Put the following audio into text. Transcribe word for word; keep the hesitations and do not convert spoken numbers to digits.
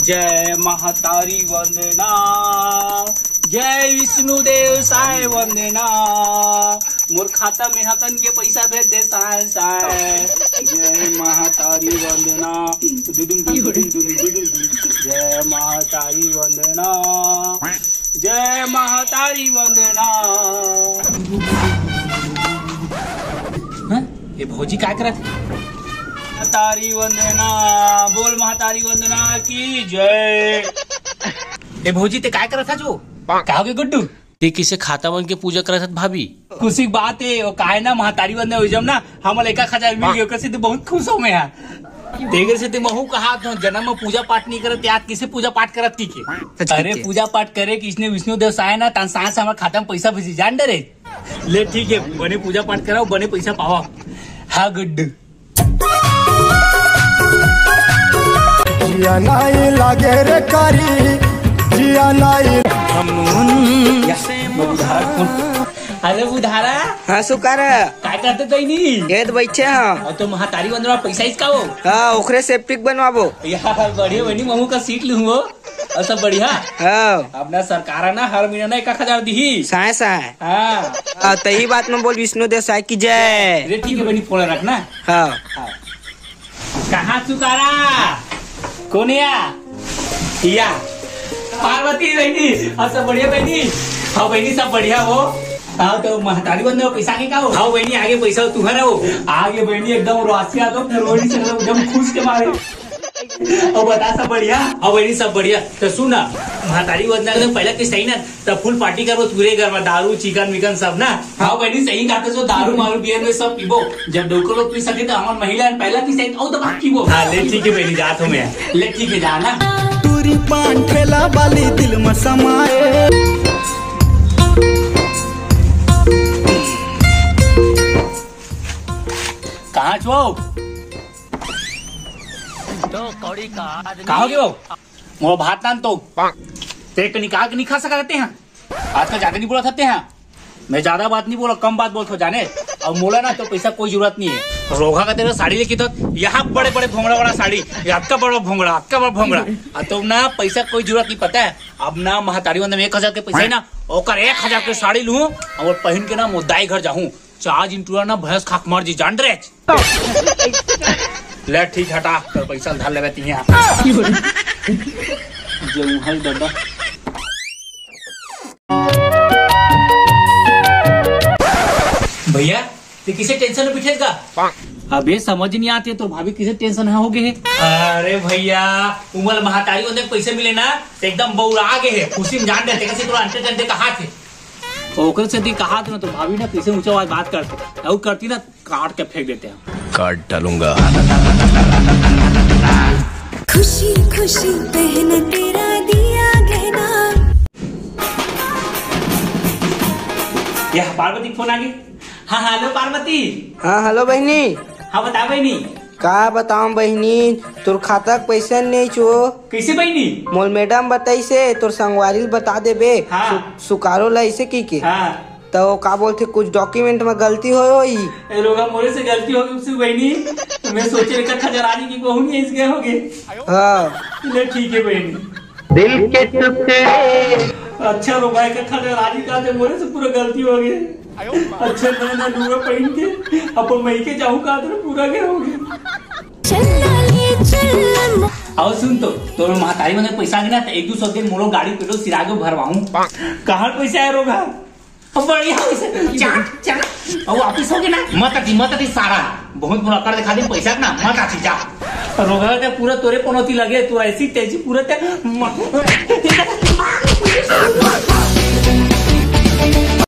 जय महतारी वंदना, जय विष्णु देव साय वंदना, मोर खाता में हकन के पैसा भेज दे साय साय। जय महतारी वंदना, दुदुम दुदुम दुदुम दुदुम दुदुम। जय महतारी वंदना, जय महतारी वंदना। हाँ? ये भौजी काय करत? महतारी वंदना, बोल महतारी वंदना की जय। ए भौजी, ते काय करत हस वो? का होगे गुड्डू? ते किसे खाता मन के पूजा करत हस भाभी? खुशी के बात हे, वो काय ना महतारी वंदना हो जम ना, हमन एक आध हजार मिल गे, ओकर से तो बहुत खुश हो मैं हा। तेकर से ते महू कहा तो जन्म में पूजा पाठ नहीं करत, याद किसे पूजा पाठ करत की के? सच अरे कहती है। पूजा पाठ करे कि इसने विष्णु देव साय ना, तन सांस हमर खाता में पैसा भेजी जान डरे। ले ठीक है, बने पूजा पाठ कराओ, बने पैसा पावा। हाँ गुड्डू। जिया नाई लागे रे कारी, जिया नाई। अरे बुधारा। हाँ सुकारा। काय करते तैनी? ये तो बैठे हाँ। और तो महतारी वंदना पैसा इसका हो। हाँ, ओकरे सेप्टिक बनवाबो। यार बढ़िया बनी, महू का सीट लूँ वो। और सब बढ़िया? हाँ। अपना सरकार है ना, हर महीना ना एक एक हजार दिही। साय, साय। हाँ। हाँ, तही बात में बोल विष्णु देव साय की जय। अरे ठीक है बनी, फोन रखना। हाँ। हाँ। कहाँ सुकारा? कोन या? या। पार्वती बहनी, और सब बढ़िया बहनी? हाँ बहनी, सब बढ़िया हो। हाँ, तो महतारी बंदे हो, पैसा के का हो? हाँ बहनी, आगे पैसा तुम्हारा हो। आगे बहनी एकदम रोसिया तो फिर रोनी से एकदम खुश के मारे। और बता, सब बढ़िया? हाँ बहनी, सब बढ़िया। तो सुन ना, महतारी वंदना के पहला किस्त आई ना, तब फुल पार्टी करबो पूरे घर में, दारू, चिकन विकन सब ना। हाँ बहनी, सही कहा तो दारू मारू बियर में सब पीबो। जब डोकरो लोग पी सके तो हमर महिला पहला किस्त आई, तो दबा पीबो। हाँ, ले ठीक है बहनी, जात हूँ मैं। ले ठीक है, जा ना। टूरी पान ठेला वाली दिल में समाए। कहाँ छो? तो कौड़ी का आदमी। कहाँ हो गए हो? मोर भात नान तो ते निकाल के नहीं खा सकते हैं। आजकल ज्यादा नहीं बोला सकते हैं। मैं ज्यादा बात नहीं बोला, कम बात बोलता हूँ जाने। और मोला ना तो पैसा कोई जरूरत नहीं है। रोगा का तेरा साड़ी लेके तो यहाँ बड़े बड़े भोंगड़ा वाला साड़ी, ये अतका बड़ा भोंगड़ा, अतका बड़ा भोंगड़ा। अब तो ना पैसा कोई जरूरत नहीं पता है। अब ना महतारी वंदना में एक हजार के पैसा है ना, ओकर एक हजार के साड़ी लूँ और पहन के ना मोर दाई घर जाऊँ। चार दिन टूरा ना भैंस खाक मार जी जान रे। ले ठीक हटा, तोर पैसा उधार लेबे तिहां। जो उहल डड्डा। भैया, ते किसे टेंशन में बिठे का? अबे समझ नहीं आते, तोर भाभी किसे टेंशन हा हो गए है? अरे भैया, उमर महतारी होने के पैसे मिले ना, तो एकदम बौरा गए है, खुशी में जान देते, कैसे तोरा अंटे अंटे का हाथ है। ओकर सेती कहा ना, तो भाभी ना कैसे ऊंचा आवाज बात करते, और करती ना, काट के फेंक देते हैं। काट डालूंगा। खुशी खुशी पहन तेरा दिया गहना। ये पार्वती के फोन आ गई। हाँ, हेलो पार्वती। हाँ, हेलो बहिनी। हाँ, बता बहिनी। का बताऊं बहिनी, तोर खाता के पैसा नहीं छो। कैसे बहिनी? मोर मैडम बताइसे, तोर संगवारी ल बता देबे। हाँ। सु-, सुकारो ला ऐसे की के। हाँ। तो का बोलथे, कुछ डॉक्यूमेंट में गलती होय होही। ए, रोगा मोरे से गलती हो गई उससे बहनी। तो मैं सोचे एक खजरानी की बहू नहीं इसके हो गए। हाँ। ले ठीक है बहनी। दिल के टुकड़े। अच्छा रोगा, एक खजरानी का थे, मोरे से पूरा गलती हो गई। अच्छा मैं ना लूंगा पहन के, अब मैं के जाऊं का तो पूरा घर हो गया। चल ना ले चल ना। आओ सुन तो, तोर महतारी मन पैसा गिना तो एक दू सौ दिन मोरो गाड़ी पेट्रोल सिरागे भरवाऊं। कहाँ पैसा है रोगा? बढ़िया हो इसे। चाट, चाट। और वापिस हो गए ना? मत अति, मत अति सारा। बहुत बुरा कर दिखा दे पैसा ना, मत अति जा। रोगा ते पूरा तोरे पनौती लगे, तू ऐसी तेजी पूरा ते मत।